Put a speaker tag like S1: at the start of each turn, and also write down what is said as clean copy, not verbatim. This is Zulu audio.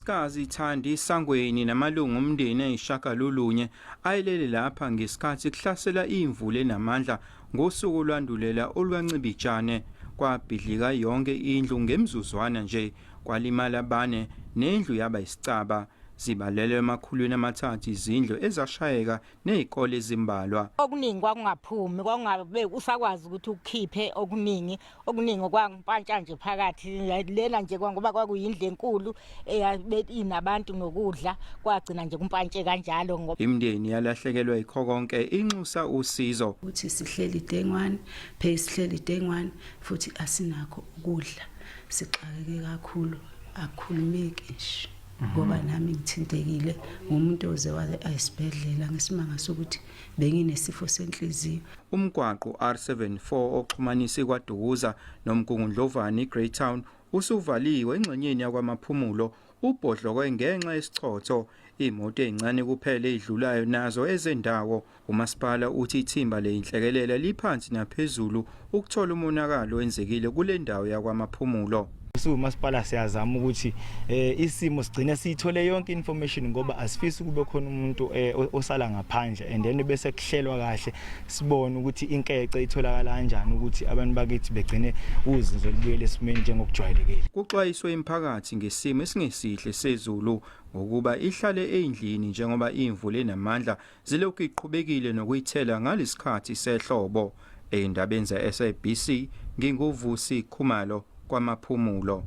S1: Unkosikazi Thandi Sangweni namalungu omndeni ayishagalolunye ayelele lapha ngesikhathi kuhlasela imvula enamandla ngosuku olwandulela olukaNcibijane. Kwabhidlika yonke indlu ngemizuzwana nje, kwalimala abane nendlu yaba isicaba. Zibalelwa emakhulwini amathathu izindlu ezashayeka nezikole ezimbalwa.
S2: Okuningi kwakungaphumi, kwakungabe usakwazi ukuthi ukhiphe okuningi, okuningi kwangimpantsha nje phakathi lena nje ngoba kwakuyindlu enkulu eyabe inabantu nokudla, kwagcina nje kumpantshe kanjalo ngoba
S1: Imindeni yalahlekelwa yikho konke inxusa usizo.
S3: Ukuthi sihleli dengwane, phe sihleli dengwane futhi asinakho ukudla, sixakeke kakhulu, akukhulumeki nje. Ngoba nami ngithintekile ngumuntu oze waze ayisibhedlela ngesimanga sokuthi benginesifo senhliziyo.
S1: Umgwaqo R74 oxhumanisa iKwaDukuza noMgungundlovane iGreytown usuvaliwe engxenyeni yakwaMaphumulo ubhodlokwe ngenxa yesichotho. Imoto ezincane kuphela ezidlulayo nazo ezendawo. Umasipala uthi ithimba leyinhlekelele liphansi naphezulu ukuthola umonakalo owenzekile kule ndawo yakwaMaphumulo.
S4: Siwumasipala siyazama ukuthi isimo sigcine siyithole yonke information ngoba asifisi kube khona umuntu osala ngaphandle, and then bese kuhlelwa kahle sibone ukuthi inkece itholakala kanjani ukuthi abantu bakithi begcine uzinzo lubuyele esimeni njengokujwayelekile.
S1: Kuxwayiswe imiphakathi ngesimo esingesihle sezulu ngokuba ihlale ey'ndlini njengoba imvula enamandla zilokhu iqhubekile nokuyithela ngalesikhathi sehlobo. Ey'ndabeni ze-SABC nginguVusi Khumalo kwaMaphumulo.